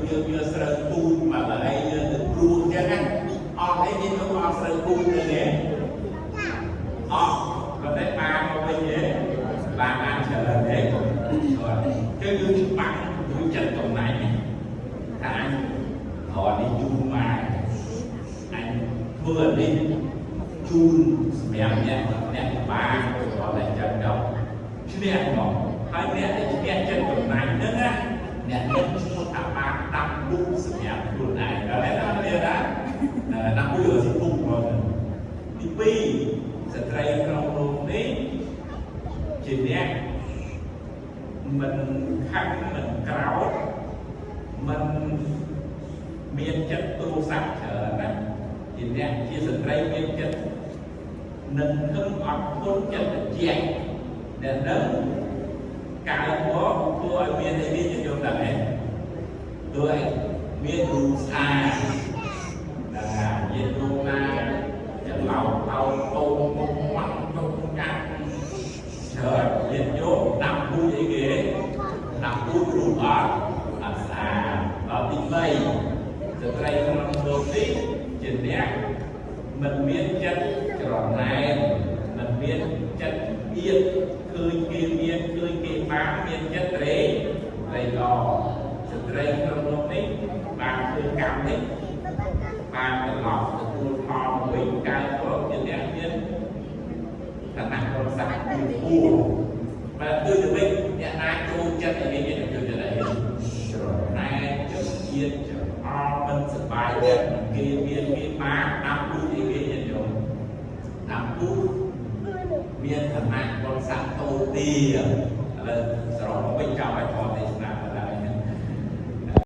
យើងយកស្រូវពូជមកឡើយយើងទៅព្រួសចឹងណាអស់អីយើងទៅអស់ស្រូវពូជទៅទេអស់ប៉ុន្តែបានមកវិញទេបានបានច្រើនទេគាត់ចឹងយើងច្បាស់មួយចិត្តកំណាញ់ថាអញរត់នេះយូរមកអញធ្វើអានេះជូនសម្រាប់អ្នកអ្នកបានគាត់តែចឹងដល់ឈ្នះហ្មងហើយអ្នកដែលឈ្នះចិត្តកំណាញ់ហ្នឹងណាអ្នកនឹងឈ្មោះថាបានដាំពូជសម្រាប់ខ្លួនឯងដល់តែណានេះណាដាំពូជឬស៊ីពូជហ្មងទី2ស្ត្រីក្នុងលោកនេះជាអ្នកមិនខឹងមិនក្រោធមិនមានចិត្តទោសៈច្រើនណាជាអ្នកជាស្ត្រីមានចិត្តនឹងខឹងអត់ធន់ចិត្តត្រជាក់អ្នកនឹងកើតមកធ្វើឲ្យមានអីនេះយើងដឹងទេធ្វើឲ្យមានរូបស្អាតណាញាតិញោមណាចឡោតោតោមុខមាត់ជុំកាត់ច្រើនញាតិញោមដាំពូជអីគេដាំពូជរូបអត់អត់ស្អាតដល់ទី3ស្ត្រីក្នុងលោកនេះជាអ្នកមិនមានចិត្តច្រណែនមិនមានចិត្តអៀតឃើញគេមានឃើញគេបានមានចិត្តត្រេកត្រេកអរស្ត្រីក្នុងលោកនេះបានធ្វើកម្មនេះបានត្រឡប់ទទួលផលវិញកើតមកជាអ្នកមានឋានៈបុណ្យស័ក្តិខ្ពស់បើគឺទៅវិញអ្នកណាចូលចិត្តអីគេចូលចិត្តអីច្រណែនចិត្តជាតិច្រអល់មិនសប្បាយចិត្តគេមានគេបានដាំពូជអីគេញាតិញោមដាំពូជមានឋានៈបុណ្យស័ក្តិតូចទាឥឡូវសរុបមកវិញចង់ឲ្យធម៌ទេសនាប៉ុណ្ណា